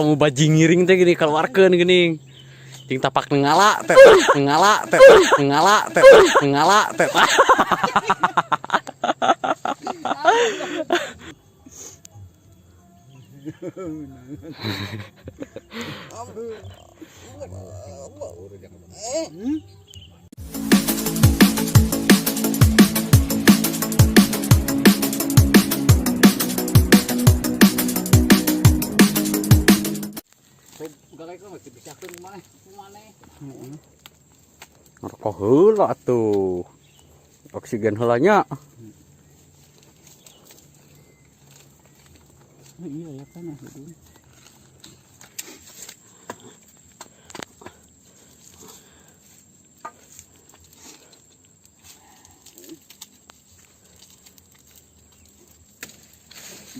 Kamu bajingiring teh gini keluarkeun gini. Ting tapak ngala teh ngala teh ngala teh ngala teh. Ngerokok heula atuh. Oksigen heula nya. Iya ya kan itu.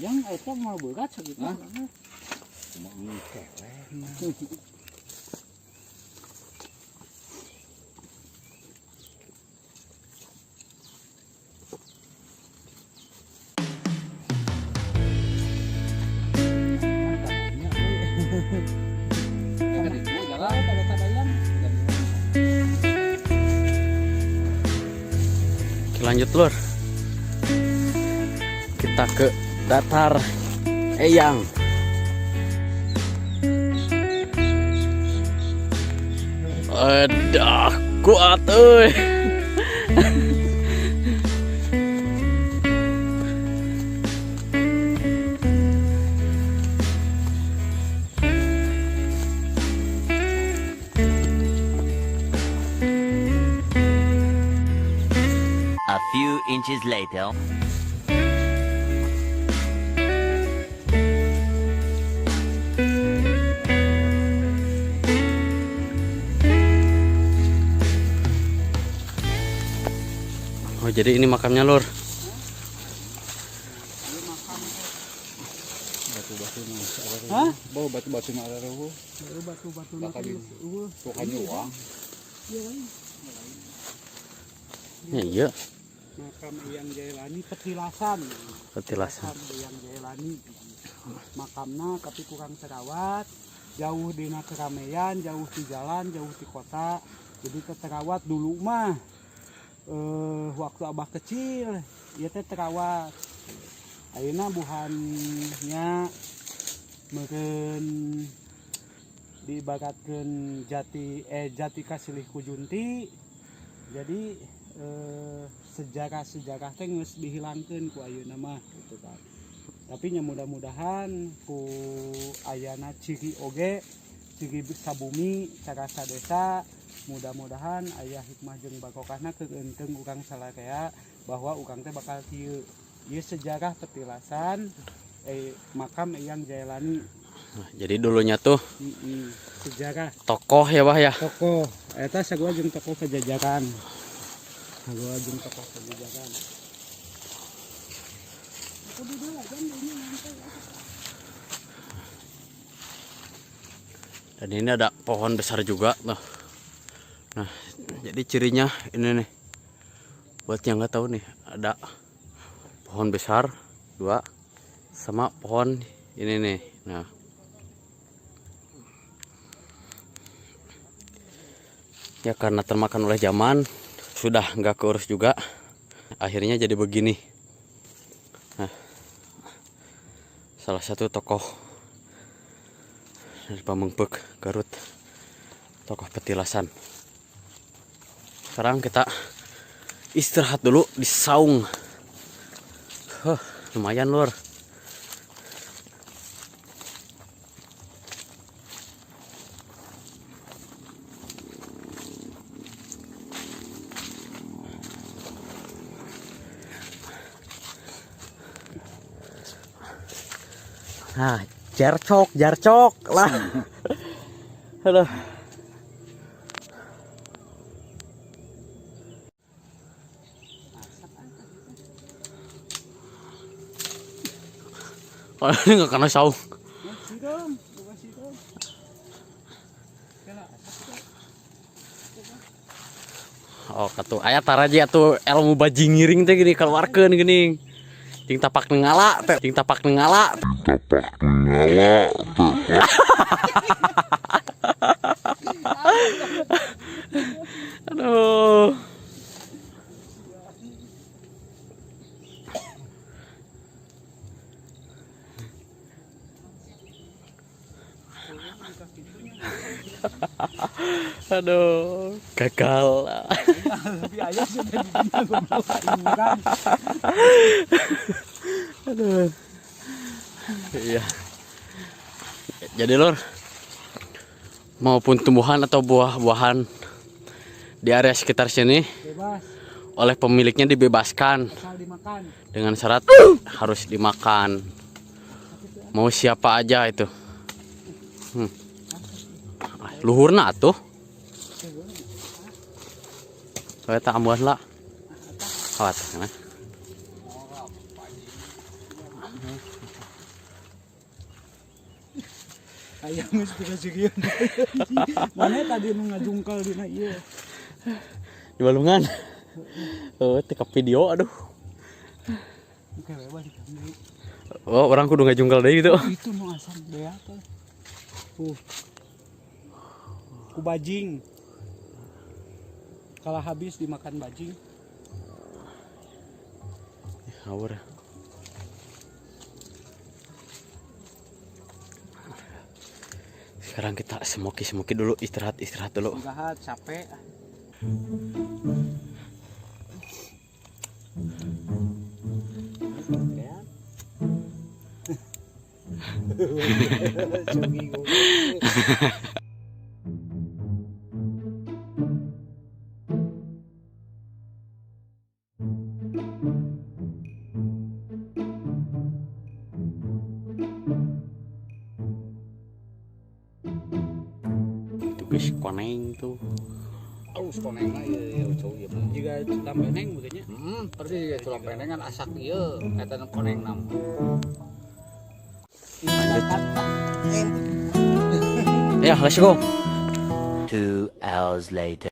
Yang eta mau berat segitu. Oke, lanjut lur. Kita ke datar Eyang. Aduh, kuat euy. A few inches later. Oh, jadi ini makamnya lur. Batu-batu mah. Hah? Bau batu-batu mah ada eueuh. Baru batu-batu Bakal di tukang uang. Ya, iya, Makam Eyang Jailani petilasan. petilasan. Makam Eyang Jailani. Makamna tapi kurang terawat, jauh dina keramaian, jauh di jalan, jauh di kota. Jadi terawat dulu mah. Waktu abah kecil, ieu teh terawat. Ayeuna buhannya meureun diibaratkeun jati jati kasilih ku junti. Jadi sejarah-sejarah teh geus dihilangkeun ku ayeuna mah gitu kan. Tapi nya mudah-mudahan ku ayana ciri oge, ciri sabumi carasa desa, mudah-mudahan aya hikmah jeung barokahna keunteung urang salarea bahwa urang teh bakal kieu. Ieu sejarah petilasan makam Eyang Jailani. Nah, jadi dulunya tuh Sejarah tokoh ya, Bah ya. Tokoh eta sarua jeung tokoh Pajajaran. Sarua jeung tokoh Pajajaran. Dan ini ada pohon besar juga tuh. Nah, jadi cirinya ini nih. Buat yang nggak tahu nih, ada pohon besar dua sama pohon ini nih. Nah, ya karena termakan oleh zaman sudah nggak keurus juga, akhirnya jadi begini. Nah, salah satu tokoh dari Pameungpeuk Garut, tokoh petilasan. Sekarang kita istirahat dulu di saung. Huh, lumayan lur. Nah, jarcok, jarcok lah. Aduh. Oh, ini nggak kena saung. Siram, bukan siram. Oh, katu aya taraji atuh ilmu bajingiring teh gini keluarkeun gini. Jeung tapak ngala teh, jeung tapak ngala. Tapak ngala teh. Aduh. Aduh, gagal. Tapi ayah sudah dibina goblok. Aduh. Iya. Jadi lur, maupun tumbuhan atau buah-buahan di area sekitar sini bebas, oleh pemiliknya dibebaskan asal dimakan. Dengan syarat harus dimakan. Mau siapa aja itu. Luhurna atuh. Saya tak ambuan lah. Kawat, nah. Ayam geus dikasihkeun. Mana tadi nu ngajungkel dina ieu? Di balungan. Oh, teka video aduh. Oke, bebas diambil. Oh, orang kudu ngajungkel deui gitu. Itu nu asam beak teh. Tuh. Ku bajing. Kalau habis dimakan bajing. Ngawur. Sekarang kita semoki-semoki dulu, istirahat-istirahat dulu. Istirahat, capek. Itu guys, koneng tuh. Alus koneng mah ieu ieu cau ieu mah. Jika tulang peneng begini. Persis ya tulang peneng kan asak ieu eta nu koneng nama. Lanjut. Ya, let's go. 2 hours later.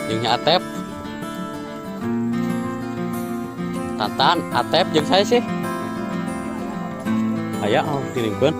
Jeung Atep. Tantan, Atep jeung saya sih. Aya, oh, kirimkeun.